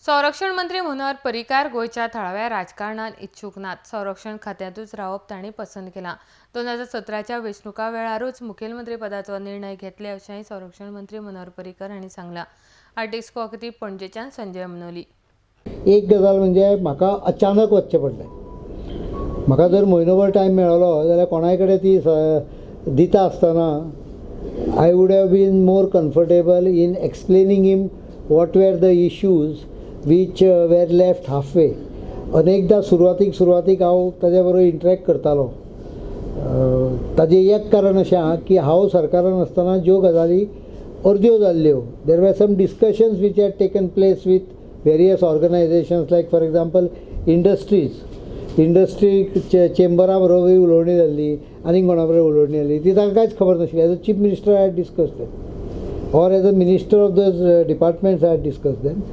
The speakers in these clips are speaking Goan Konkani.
संरक्षण मंत्री मनोहर पर्रीकार गोंयच्या थळाव्या राजकारणात इच्छूक नात. संरक्षण खात्यांतूच रावप तांणी पसंत केलां. 2017च्या वेंचणुका वेळारूच मुखेलमंत्री पदाचो निर्णय घेतले अशेंय संरक्षण मंत्री मनोहर पर्रीकार हांणी सांगलां. आर्टिस्को खातीर पणजेच्यान संजय मनोली. एक गजाल म्हणजे म्हाका अचानक वचचें पडलें. म्हाका जर म्हयनोभर टायम मेळ्ळो जाल्यार कोणाय कडेन ती दिता आसतना I would have been more comfortable in explaining him what were the issues which were left half way. अनेकदां सुरवातीक सुरवातीक हांव ताज्या बरोबर इंटरेक्ट करतालो. ताजें एक कारण अशें आहा की हांव सरकारान आसतना ज्यो गजाली अर्द्यो जाल्ल्यो, there were some discussions which had taken place with various organisations, like for example industries, industry चेंबरा बरोबर उलोवणी जाल्ली, आनी कोणा बरोबर उलोवणी जाल्ली, ती तांकां कांयच खबर नाशिल्ली. As a chief minister I had discuss them or as a minister of those departments I had discuss them.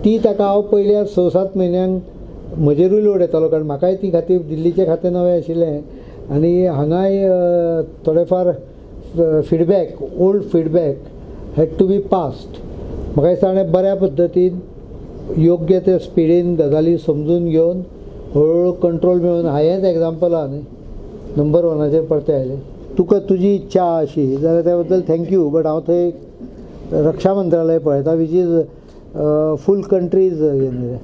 ती ताका हांव पयल्या 6-7 म्हयन्यांक म्हजेरूय लोड येतालो, कारण म्हाकाय ती खातीर दिल्लीचें खातें नवें आशिल्लें आनी हांगाय थोडे फार feedback, old feedback had to be passed. म्हाका दिसता ताणें बऱ्या पद्दतीन योग्य ते स्पिडीन गजाली समजून घेवन हळूहळू कंट्रोल मेळून हांवेंच एग्जाम्पल आहा न्ही, नंबर वनाचेर परतें आयलें. तुका तुजी इच्छा अशी जाल्यार त्या बद्दल thank you, but हांव थंय रक्षा मंत्रालय पळयता, which is full countries हें.